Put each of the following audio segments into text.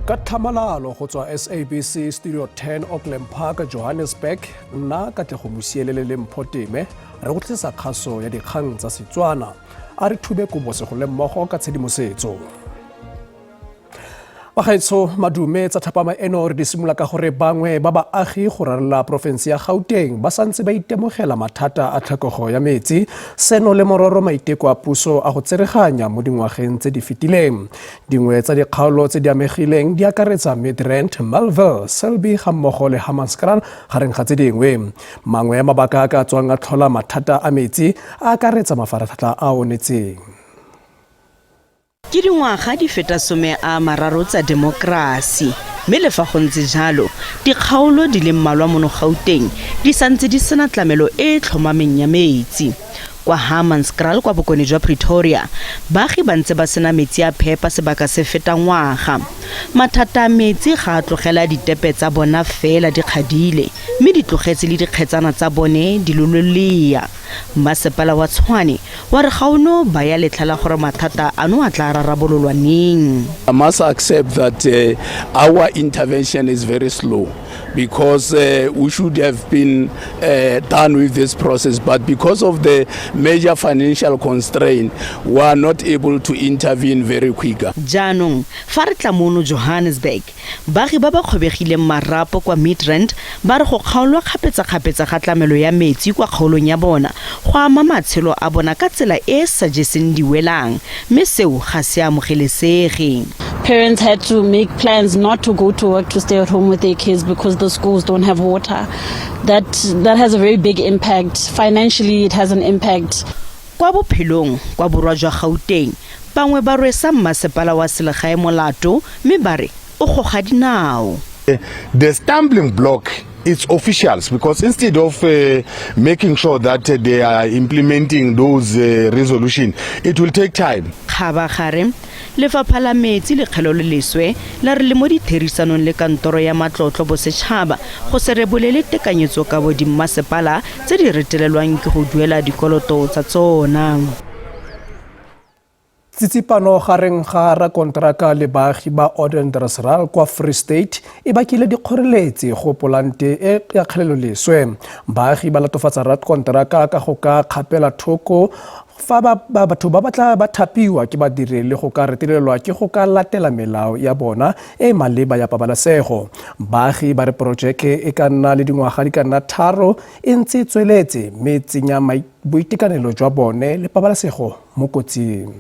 Ka tlhamalalo go tswa SABC Studio 10, Auckland Park, Johannesburg, nna Katlego Mosielele le Mpho Teme re go tlisa kgaso ya dikgang tsa Setswana. A re thube kobo segole mmogo ka tshedimosetso. Bagaetsho, madume. Tsa thapama eno re di simolola ka gore bangwe ba baagi go rarela porofense ya Gauteng ba santse ba itemogela mathata a tlhokego ya metsi, seno le mororo maiteko a puso a go tsereganya mo dingwageng tse di fetileng. Dingwe tsa dikgaolo tse di amegileng di akaretsa Midrand, Melville, Selby ga mmogo le Hammanskraal, gareng ga tse dingwe. Mangwe a mabaka a ka tswang a tlhola mathata a metsi a akaretsa mafaratlhatlha a onetseng. Ke dingwaga di feta 30 tsa demokrasi, mme le fa go ntse jalo, dikgaolo di le mmalwa mono Gauteng di santse di sena tlamelo e e tlhomameng ya metsi. Kwa Hammanskraal kwa bokone jwa Pretoria, baagi ba ntse ba sena metsi a phepa sebaka se feta ngwaga. Mathata a metsi ga a tlogela ditepe tsa bona fela di kgadile, mme di tlogetse le dikgetsana tsa bone di lololea. Masepala wa Tshwane wa re ga o no baya letlha la gore mathata ano a tla rarabololwa neng. I must accept that our intervention is very slow because we should have been done with this process, but because of the major financial constraint, we are not able to intervene very quicker. Jaanong fa re tla mono Johannesburg, baagi ba ba kgobegileng marapo kwa Midrand ba re go kgaolwa kgapetsa-kgapetsa ga tlamelo ya metsi kwa kgaolong ya bona go ama matshelo a bona ka tsela e e sa jeseng diwelang, mme seo ga se amogelesege. Parents had to make plans not to go to work, to stay at home with their kids because the schools don't have water. That has a very big impact. Financially, it has an impact. Kwa Bophelong kwa borwa jwa Gauteng, bangwe ba rwesa mmasepala wa selegae molato mme ba re o goga dinao. The stumbling block is officials, because instead of making sure that they are implementing those resolution, it will take time. Kgabagare, lefapha la metsi le kgeleloleswe la re le mo ditherisanong le kantoro ya matlotlo bosetšhaba go se rebolele tekanyetsokabo dimmasepala tse di retelelwang ke go duela dikoloto tsa tsona. Tsitsipano gareng ga rakonteraka le baagi ba Odendaalsrus kwa Free State e bakile dikgoreletsi go polante e ya kgeleloleswe. Baagi ba latofatsa rakonteraka ka go ka kgapela thoko fa batho ba batla ba thapiwa ke badiri le go ka retelelwa ke go ka latela melao ya bona e maleba ya pabalesego. Baagi ba re porojeke e ka nna le dingwaga di ka nna 3 e ntse e tsweletse, mme e tsenya boitekanelo jwa bone le pabalesego mo kotsing.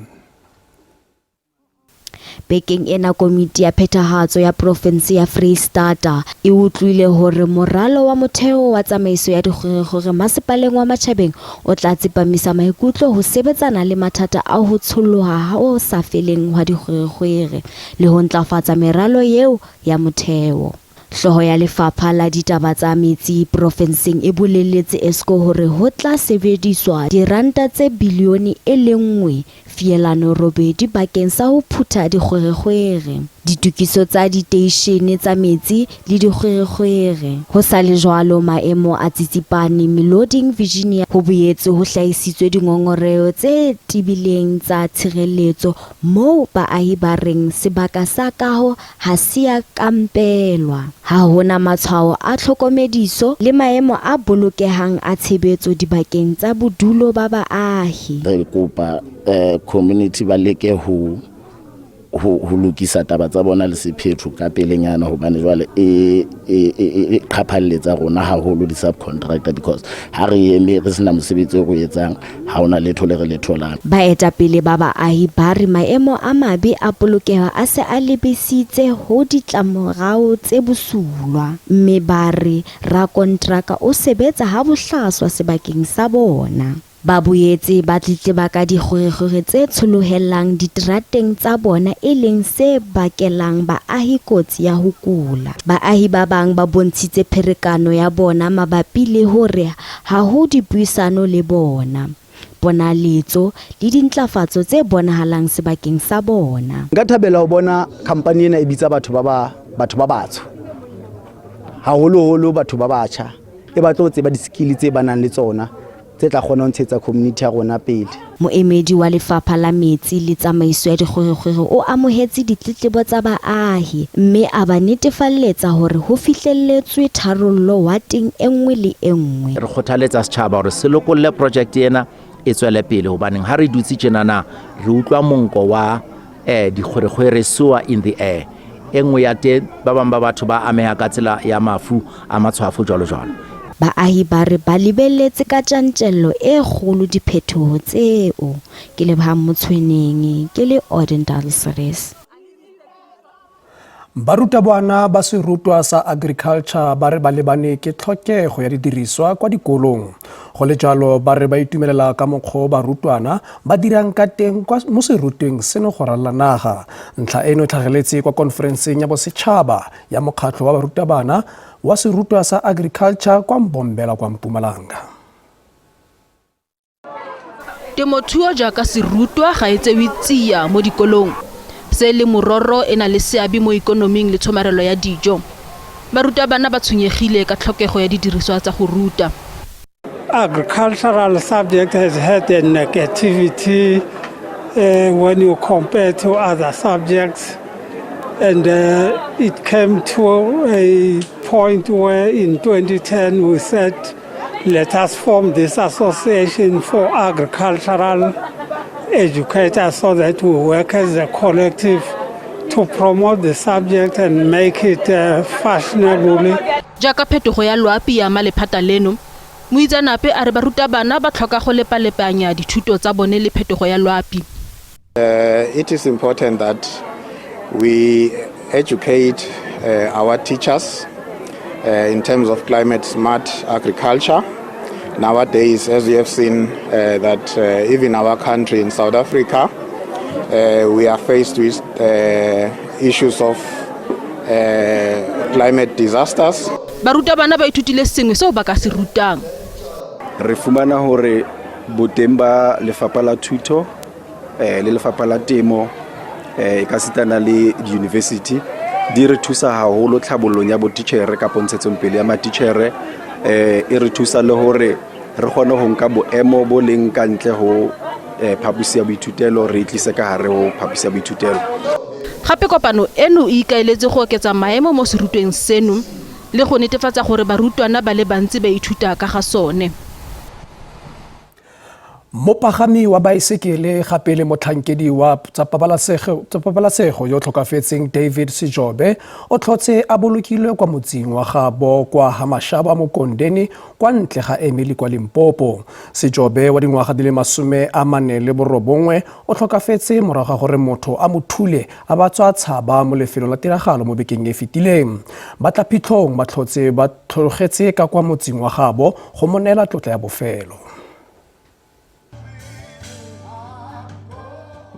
Bekeng ena, komiti ya phethahatso ya profinse ya Freistata e utlwile hore moralo wa motheo wa tsamaiso ya dikgwerekgwere masepaleng wa Matjhabeng o tla tsepamisa maikutlo ho sebetsana le mathata a ho tsholloha ha ho sa feleng hwa dikgwerekgwere le ho ntlafatsa meralo eo ya motheo. Hlooho ya lefapha la ditaba tsa metsi profenseng e boleletse Exco hore ho tla sebediswa diranta tse bilione 1.8 bakeng sa ho phutha dikgwerekgwere, ditokiso tsa diteishene tsa metsi le dikgwerekgwere. Ho sa le jwalo, maemo a tsitsipane Meloding, Virginia. Ho boetse ho hlahisitswe dingongoreho tse tebileng tsa tshireletso moo baahi ba reng sebaka sa kaho ha se a kampelwa, ha ho na matshwao a tlhokomediso le maemo a bolokehang a tshebetso dibakeng tsa bodulo ba baahi. Re kopa community ba leke ho lokisa taba tsa bona le sephetho ka pelenyana, hobane jwale e qhaphalletsa rona haholo di-subcontractor, because ha re eme re sena mosebetsi o re etsang, ha hona letho le re le tholang. Baetapele ba baahi ba re maemo a mabe a polokeho a se a lebisitse ho ditlamorao tse bosulwa, mme ba re rakonteraka o sebetsa ha bohlaswa sebakeng sa bona. Ba boetse ba tletleba ka dikgwerekgwere tse tsholohelang diterateng tsa bona, e leng se bakelang baahi kotsi ya ho kula. Baahi ba bang ba bontshitse pherekano ya bona mabapi le hore ha ho dipuisano le bona, ponaletso le dintlafatso tse bonahalang sebakeng sa bona. Nka thabela ho bona company ena e bitsa batho ba batsho, haholoholo batho ba batjha, e batla ho tseba di-skill tse ba nang le tsona tse tla kgona ho ntshetsa community ya rona pele. Moemedi wa Lefapha la Metsi le Tsamaiso ya Dikgwerekgwere o amohetse ditletlebo tsa baahi mme a ba netefalletsa hore ho fihlelletswe tharollo wateng e nngwe le e nngwe. Re kgothaletsa setjhaba hore se lokolle project ena e tswele pele hobaneng ha re dutse tjenana re utlwa monko wa dikgwerekgwere, sewer in the air. E nngwe ya teng, ba bang ba batho ba ameha ka tsela ya mafu a matshwafo jwalo jwalo. Baahi ba re ba lebelletse ka tjantjello e kgolo diphetoho tseo. Ke Lebohang Motshweneng, ke le Odendaalsrus. Barutabana ba serutwa sa agriculture ba re ba lebane ke tlhokego ya didiriswa kwa dikolong. Go le jalo, ba re ba itumelela ka mokgwa o barutwana ba dirang ka teng mo serutweng seno go ralala naga. Ntlha eno e tlhageletse kwa konferenseng ya bosetšhaba ya mokgatlho wa barutabana wa serutwa sa agriculture kwa Mbombela kwa Mpumalanga. Temothuo jaaka serutwa ga e tsewe tsia mo dikolong, se le mororo e na le seabe mo ikonoming le tshomarelo ya dijo. Barutabana ba tshwenyegile ka tlhokego ya didiriswa tsa go ruta. Agricultural subject has had a negativity when you compare to other subjects, and it came to a point where in 2010 we said, let us form this association for agricultural educators so that we work as a collective to promote the subject and make it fashionable. Jaaka phetogo ya loapi ya ama lephata leno, moitseanape a re barutabana ba tlhoka go lepalepanya dithuto tsa bone le phetogo ya loapi. It is important that we educate our teachers in terms of climate smart agriculture. Nowadays, as you have seen, that even our country in South Africa, we are faced with issues of climate disasters. Barutabana ba ithutile sengwe seo ba ka se rutang. Re fumana hore boteng ba Lefapha la Thuto le Lefapha la Temo ekasitana le di-university di re thusa haholo tlhabollong ya botitjhere kapa ntshetsong ya matitjhere. E re thusa le hore re kgone ho nka boemo bo leng ka ntle ho phaposi ya boithutelo, re tlise ka hare ho phaposi ya boithutelo. Gape kopano eno e ikaeletse go oketsa maemo mo serutweng seno le go netefatsa gore barutwana ba le bantsi ba ithuta ka ga sone. Mopagami wa baesekele gape le motlhankedi wa tsa pabalesego yo tlhokafetseng David Sejobe o tlhotse a bolokilwe kwa motseng wa gabo kwa Hamashaba Mokondeni kwa ntle ga Emily kwa Limpopo. Sejobe wa dingwaga di le 49 o tlhokafetse morago ga gore motho a mo thule a ba tswa tshaba mo lefelong la tiragalo mo bekeng e fetileng. Batlaphitlhong ba tlhotse ba tlhogetse ka kwa motseng wa gabo go mo neela tlotla ya bofelo.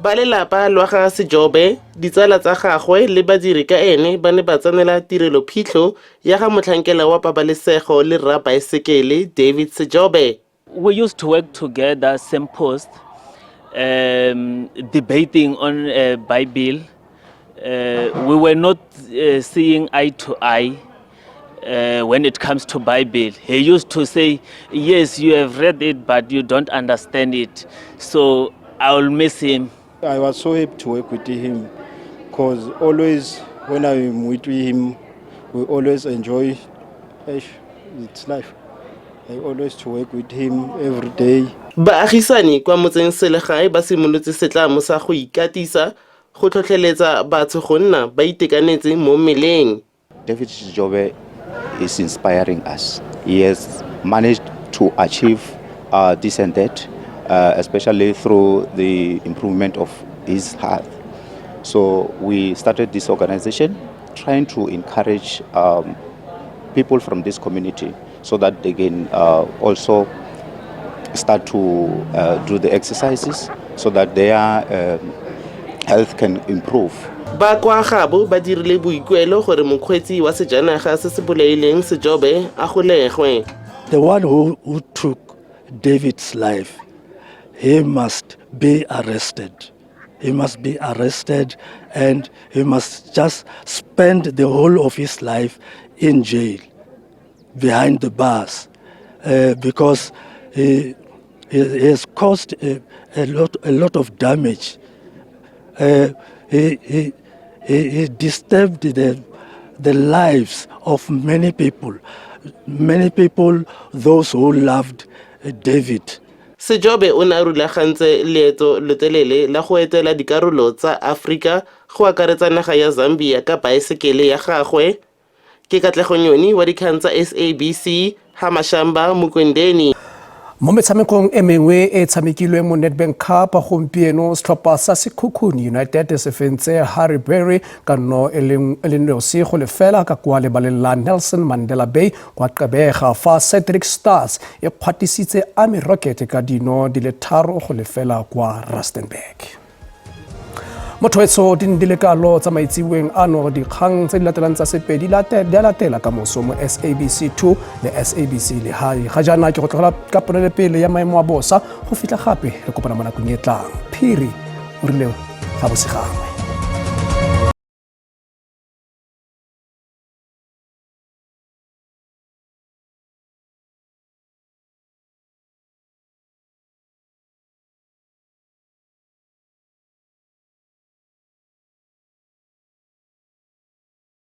Ba lelapa lwa ga Sejobe, ditsala tsa gagwe le badiri ka ene ba ne ba tsenela tirelophitlho ya ga motlhankela wa pabalesego le rra baesekele David Sejobe. We used to work together, same post, debating on Bible. We were not seeing eye to eye when it comes to Bible. He used to say, "Yes, you have read it, but you don't understand it." So I will miss him. I was so happy to work with him because always when I'm with him, we always enjoy it's life. I always to work with him every day. Baagisani kwa motseng selegae ba simolotse setlamo sa go ikatisa go tlhotlheletsa batho go nna ba itekanetse mo mmeleng. David Sejobe is inspiring us. He has managed to achieve this and that, especially through the improvement of his health. So we started this organization trying to encourage people from this community so that they can also start to do the exercises so that their health can improve. Ba kwa gabo ba dirile boikuelo gore mokgweetsi wa sejanaga se se bolaileng Sejobe a golegwe. The one who took David's life, he must be arrested. He must be arrested and he must just spend the whole of his life in jail, behind the bars, because he He has caused a, a, lot, a lot of damage. he, he, he, he disturbed the, the lives of many people, many people, those who loved David. Sejobe o ne a rulagantse leeto lotelele la go etela dikarolo tsa Aforika go akaretsa naga ya Zambia ka baesekele ya gagwe. Ke Katlego Nyoni wa dikgang tsa SABC, Hamashamba, Mukundeni. Mo metshamekong e mengwe e e tshamekilweng mo Nedbank Cup gompieno, setlhopha sa Sekhukhune United se fentse Harry Berry ka nno e le nosi go lefela ka kwa lebaleng la Nelson Mandela Bay kwa Gqeberha, fa Cedric Stars e kgwatisitse Army Rocket ka dino di le 3-0 kwa Rustenburg. Motho wetsho, di ne di le kalo tsa maitsiweng ano. Dikgang tse di latelang tsa Sepedi di a latela ka moso mo SABC 2 le SABC Lehae. Ga jaana ke go tlogela ka ponelepele ya maemo a bosa go fitlha gape re kopana mo nakong e tlang. Phiri o rile ga bosegangwe.